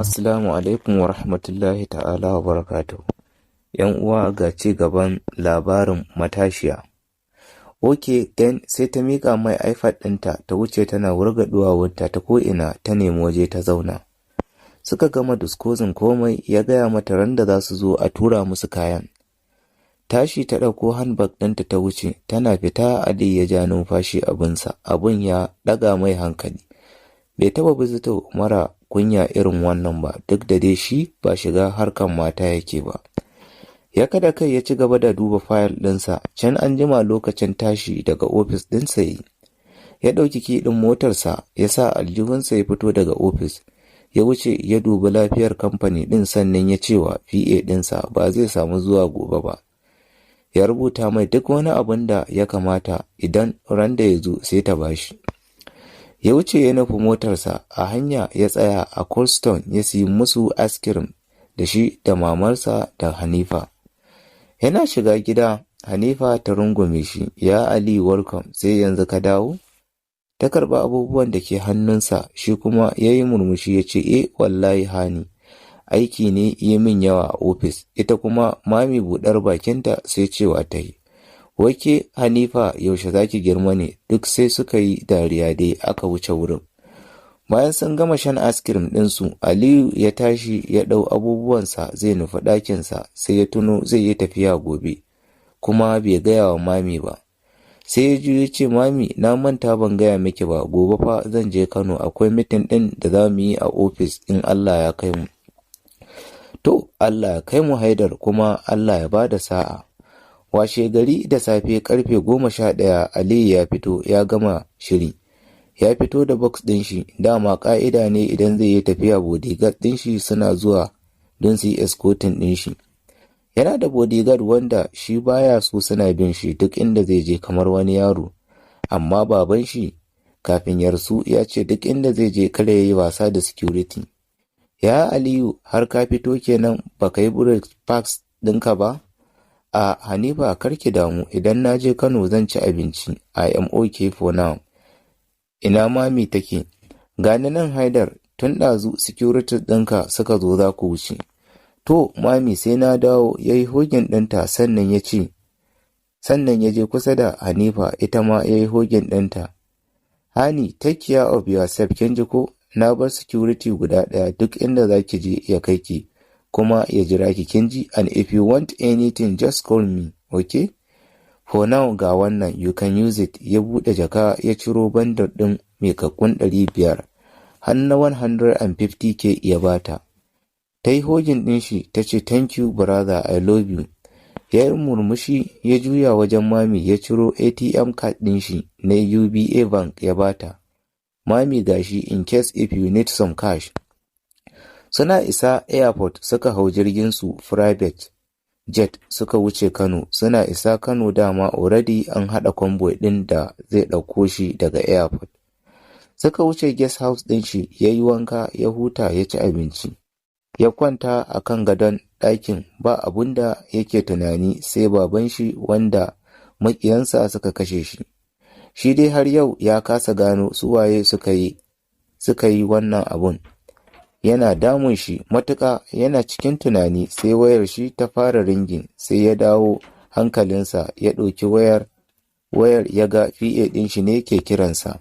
Assalamu alaikum wa rahmatullahi ta'ala wa barakatuhu. ‘Yan uwa, ga ci gaban labarin matashiya. Ok, then sai ta miƙa mai iPad ɗinta ta wuce tana wurga duwawunta ta ko'ina, ta nemi waje ta zauna. Suka gama discussing komai, ya gaya mata ran da za su zo a tura musu kayan. Tashi ta ɗauko handbag ɗinta ta wuce, tana fita Ali ya ja numfashi abinsa, abun ya ɗaga mai hankali. Bai taɓa visitor mara kunya irin wannan ba, duk da dai shi ba shiga harkan mata yake ba. Ya kada kai ya ci gaba da duba fayil ɗinsa, can an jima lokacin tashi daga ofis ɗinsa yi. Ya ɗauki key ɗin motarsa ya sa aljihunsa, ya fito daga ofis. Ya wuce ya dubi lafiyar kamfani ɗin, sannan ya cewa PA ɗinsa ba zai samu zuwa gobe ba. Ya rubuta mai duk wani abun da ya kamata, idan ran da ya zo sai ta bashi. Ya wuce ya nufi motarsa, a hanya ya tsaya a Cold Stone ya siyi musu ice cream da shi da mamarsa da Hanifa. Yana shiga gida Hanifa ta rungume shi, "Ya Ali, welcome, sai yanzu ka dawo?" Ta karɓi abubuwan da ke hannunsa, shi kuma ya yi murmushi ya ce, "Eh wallahi Hani, aiki ne yi min yawa a ofis." Ita kuma mami buɗar bakinta sai cewa ta yi, "Wai ke Hanifa, yaushe za ki girma ne?" Duk sai suka yi dariya dai aka wuce wurin. Bayan sun gama shan ice cream ɗinsu, Aliyu ya tashi ya ɗau abubuwansa zai nufi ɗakinsa, sai ya tuno zai yi tafiya gobe, kuma bai gaya wa mami ba. Sai ya juyo ya ce, "Mami, na manta ban gaya miki ba, gobe fa zan je Kano, akwai meeting ɗin da za mu yi a ofis in Allah ya kai mu." "To, Allah ya kai mu Haidar, kuma Allah ya bada sa'a." Washe gari da safe karfe 11 Aliyu ya fito ya gama shiri. Ya fito da box ɗin shi, dama ƙa'ida ne idan zai yi tafiya bodyguard ɗin shi suna zuwa don su yi escorting ɗin shi. Yana da bodyguard wanda shi baya so suna bin shi duk inda zai je kamar wani yaro. Amma baban shi kafin ya rasu ya ce duk inda zai je kada ya yi wasa da security. "Ya Aliyu, har ka fito kenan, ba ka yi breakfast ɗinka ba?" "A Hanifa, kar ki damu, idan na je Kano zan ci abinci. I am okay for now. Ina mami take?" "Gani nan Haidar, tun ɗazu security ɗinka suka zo za ku wuce." "To mami, sai na dawo." Ya yi hugging ɗinta, sannan ya ce, sannan ya je kusa da Hanifa, ita ma ya yi hugging ɗinta. "Hani, take care of yourself, kin ji ko? Na bar security guda ɗaya, duk inda za ki je ya kai ki kuma ya jira ki, kin ji? And if you want anything, just call me, okay? For now ga wannan, you can use it." Ya buɗe jaka ya ciro bundle ɗin miƙaƙƙun 500 har na 150K ya bata. Ta yi hugging ɗin shi ta ce, "Thank you brother, I love you." Ya yi murmushi ya juya wajen mami, ya ciro ATM card ɗin shi na UBA Bank ya bata. "Mami, gashi, in case if you need some cash." Suna isa airport suka hau jirgin su private jet suka wuce Kano. Suna isa Kano dama already an haɗa convoy ɗin da zai ɗauko shi daga airport. Suka wuce guest house ɗin shi, ya yi wanka, ya huta, ya ci abinci. Ya kwanta a kan gadon ɗakin, ba abun da yake tunani sai baban shi wanda maƙiyansa suka kashe shi. Shi dai har yau ya kasa gano su waye suka yi wannan abun. Yana damun shi matuƙa. Yana cikin tunani sai wayar shi ta fara ringing, sai ya dawo hankalinsa, ya ɗauki wayar, ya ga PA ɗin shi ne ke kiransa.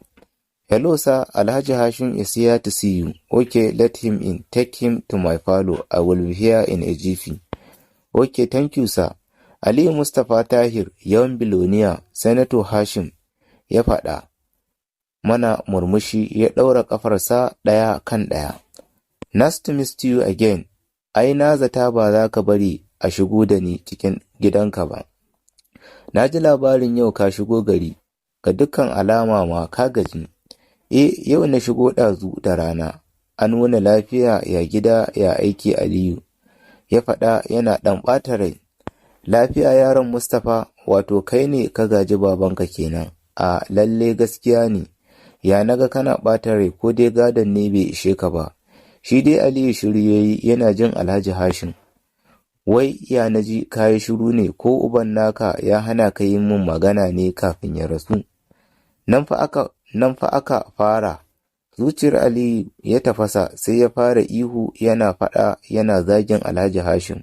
"Hello sir, Alhaji Hashim is here to see you." "Okay, let him in. Take him to my parlour. I will be here in a jiffy." "Okay, thank you sir." "Aliyu Mustapha Tahir, yawan billionaire," Senator Hashim ya faɗa mana murmushi, ya ɗaura ƙafarsa ɗaya kan ɗaya. "Nice to meet you again. Ai na zata ba za ka bari a shigo da ni cikin gidanka ba. Na ji labarin yau ka shigo gari, ga dukkan alama ma ka gaji." "Eh, yau na shigo ɗazu da rana. An wuni lafiya? Ya gida, ya aiki, Aliyu?" Ya faɗa yana ɗan ɓata rai. "Lafiya yaron Mustapha, wato kai ne ka gaji babanka kenan." "A lalle gaskiya ne. Ya naga kana ɓata rai, ko dai gadon ne bai ishe ka ba?" Shi dai Aliyu shiru yayi yana jin Alhaji Hashim. "Wai ya na ji ka yi shiru ne, ko uban naka ya hana ka yi min magana ne kafin ya rasu?" Nan fa aka fara Zuciyar Aliyu ya tafasa, sai ya fara ihu yana faɗa yana zagin Alhaji Hashim.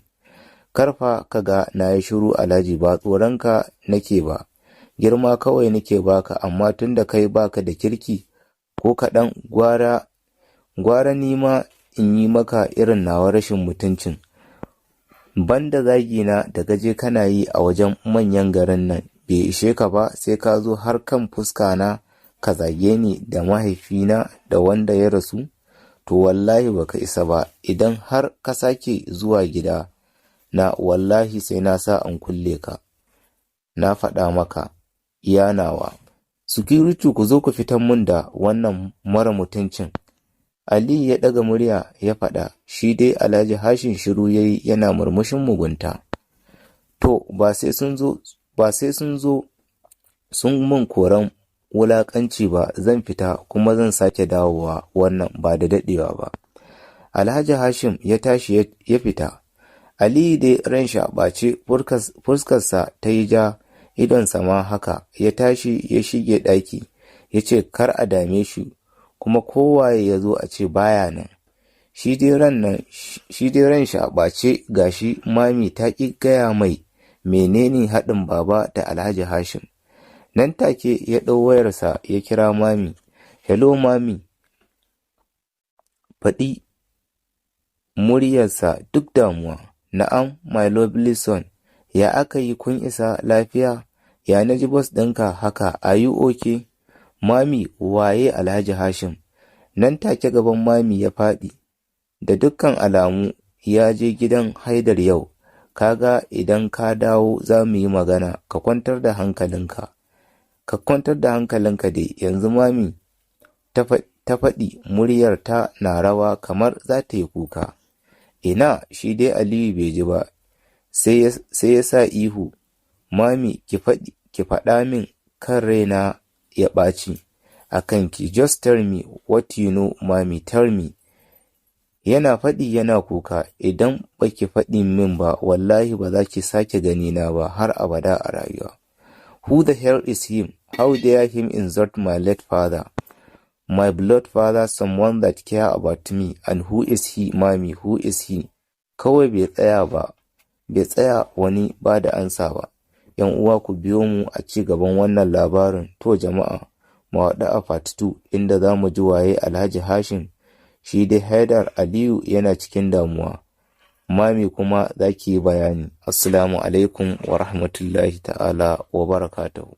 Kar fa ka ga na yi shiru Alhaji, ba tsoronka nake ba, girma kawai nake baka, amma tunda kai baka da kirki ko kaɗan, gwara gwara ni ma in yi maka irin nawa rashin mutuncin. Banda zagina da gaje kana yi a wajen manyan garin nan bai ishe ka ba, sai ka zo har kan fuska na ka zage ni da mahaifina da wanda ya rasu? To wallahi baka isa ba, idan har ka sake zuwa gida na wallahi sai na sa an kulle ka. Na faɗa maka iya nawa. Security, ku zo ku fitan mun da wannan mara mutuncin. Aliyu ya ɗaga murya ya faɗa, shi dai Alhaji Hashim shiru ya yi yana murmushin mugunta. To ba sai sun zo sun mun koran wulaƙanci ba, zan fita kuma zan sake dawowa, wannan ba da daɗewa ba. Alhaji Hashim ya tashi ya fita. Aliyu dai ran shi a ɓace, fuskarsa ta yi ja, idonsa ma haka, ya tashi ya shige ɗaki, ya ce kar a dame shi, kuma kowaye ya zo a ce baya nan. Shi dai ran shi a ɓace, gashi Mami ta ƙi gaya mai menene haɗin Baba da Alhaji Hashim. Nan take ya ɗau wayarsa ya kira Mami. "Hello Mami," faɗi muryarsa duk damuwa. "Na'am, my lovely son, ya aka yi, kun isa lafiya? Ya na ji voice ɗinka haka, are you okay?" "Mami, waye Alhaji Hashim?" Nan take gaban Mami ya faɗi. "Da dukkan alamu ya je gidan Haidar yau. Kaga, idan ka dawo za mu yi magana, ka kwantar da hankalinka. Ka kwantar da hankalinka dai yanzu Mami," ta faɗi muryar ta na rawa kamar za ta yi kuka. Ina, shi dai Aliyu bai ji ba, sai ya sa ihu, "Mami, ki faɗa min kan raina ya ɓaci a kanki, just tell me what you know, Mami, tell me." Yana faɗi yana kuka, "Idan baki faɗi min ba, wallahi ba za ki sake ganina ba har abada a rayuwa. Who the hell is him? How dare him insult my late father? My blood father, someone that care about me, and who is he, Mami, who is he?" Kawai bai tsaya ba, bai tsaya wani ba da ansa ba. ‘Yan uwa, ku biyo mu a ci gaban wannan labarin. To jama'a, mu haɗu a part 2 inda za mu ji waye Alhaji Hashim. Shi dai Haidar Aliyu yana cikin damuwa. Mami kuma za ki yi bayani. Assalamu alaikum wa rahmatullahi ta'ala wa barakatuhu.